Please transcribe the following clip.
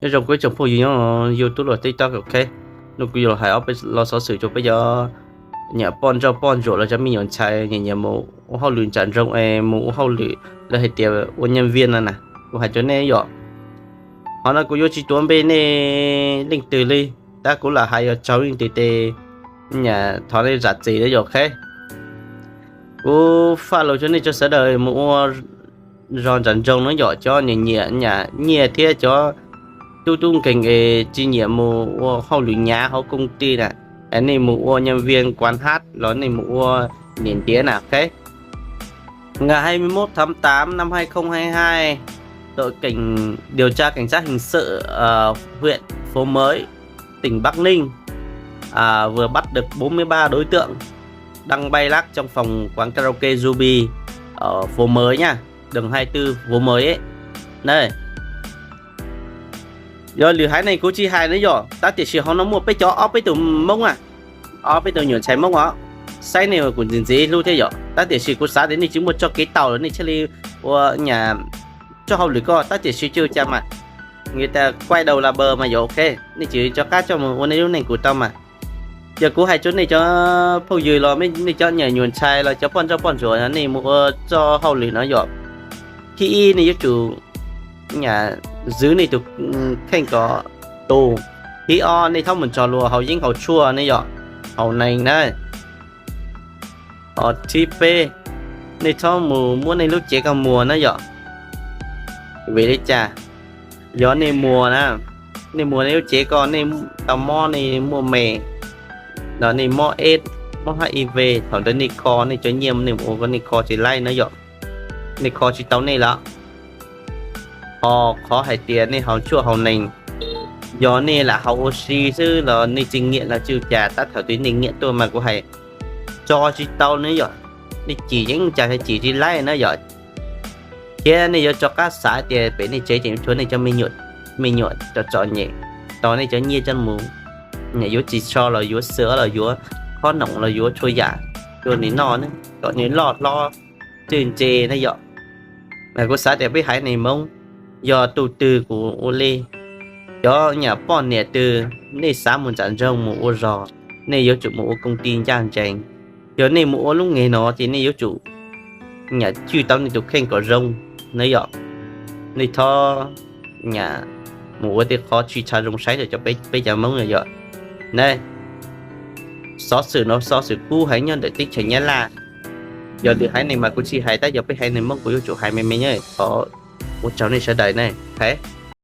Nyob zoo kuv ib tsoom phooj ywg nyob YouTube los TikTok, ok. Hnub no kuv yuav los hais ob peb lo xov xwm rau peb cov niam poj nrauj poj ntsuam los cov me nyuam ntxhais nyiam nyiam mus ua hauj lwm ntsam nroog es mus ua hauj lwm los hais tias ua nyeej viaj no na. Kuv hais rau nej yom, qhov no kuv yuav tsis tuav npe nej leej twg li, tab kuv lam hais yog tsaug leej twg tes niam thov nej zam txim na yom, ok. Kuv faj lus rau nej tso sawv daws mus ua zog ntsam nroog no yom, cov niam nyiam nyiaj thiab cov tub tub nkeeg es tsis nyiam mus ua hauj lwm nyav hauv kooj ti na, nej mus ua nyeej viaj kuav hab los nej mus ua niam ntiav na, ok. Ngày hai mươi mốt tháng tám năm hai không hai hai, đội cảnh điều tra cảnh sát hình sự, ờ, huyện Phố Mới, tỉnh Bắc Ninh, à, vừa bắt được bốn mươi ba đối tượng đang bay lắc trong phòng quán karaoke Ruby ở Phố Mới nha, đường hai tư Phố Mới ấy. Đây. Yog lwm haiv neeg kuv tsis hais na yom, tab tiam sis hauv no muaj peb cov ob peb tug Hmoob a, ob peb tug nyuam ntxhais Hmoob os, saib nej kuv ntxiv ntxiv hlub thiab yom, tab tiam sis kuv xav tias nej tsis muaj txoj kev tau lawm nej thiaj li ua nyam txoj hauj lwm ko, tab tiam sis tsis ua cas mas, người ta quay đầu là bờ mà yom, ok, nej tsis rov qab coj mus ua nej lub neej kuv tau mas. Yog kuv hais rau nej cov phooj ywg los nej cov niam nyuam ntxhais los cov poj nrauj poj ntsuam nej mus ua txoj hauj lwm no yom, thib ib nej yuav tsum nyam zwv nej tus kheej kom tus. Thib ob nej txhob mus nrog luag haus yeeb haus tshuaj ne yom, haus nees na. Os, thib peb nej txhob mus muab nej lub cev ko muag na yom. Vim li cas? Yog nej muag na, nej muag nej lub cev ko nej tau mob, nej muaj me, los nej mob ej, mob HIV, thaum ntawd nej kho nej cov nyiaj nej mus ua nej kho tsis laib na yom, nej kho tsis tau nej lawm. Ho qhov hais tias nej haus tshuaj haus nees, yog nej lam haus ua si xwb los nej tsis nyiam los tsis ua cas, tab thaum twg nej nyiam tuaj mas kuv hais tso tsis tau ne yom, nej cim yeeb cas cim tsis laib na yom. Thiab nej yuav rov qab xav tias pem nej tsev tseem tshuav nej cov me nyuam txom txom nyem, tos nej cov nyiaj coj mus, yuav tsis so los yuav xwm los yuav khob noom los yuav txhua yam rau nws noj kom nws loj hlob txawj ntse na yom. Kuv xav tias peb haiv neeg Hmoob, yog tus twg kuv ua li, cov nyam poj niam twg nej xav mus ntsam ntsoog mus ua zog, nej yuav tsum mus ua koom ti ncaj ncees. Yog nej mus ua lub nge no ces nej yuav tsum nyam cwj tau nej tus kheej kom zoo na yom. Nej txhob nyam mus ua tej qhov tsis tshua zoo saib rau cov peb cov Hmoob no yom. Ne, xov xwm no xov xwm kub heev nyob ntawm teb chaws Nyab Laj. Yog lwm haiv neeg mas kuv tsis hais, tab yog peb haiv neeg Hmoob kuv yuav tsum hais me me nyob, thov ua tsaug nej sawv daws ne, ok.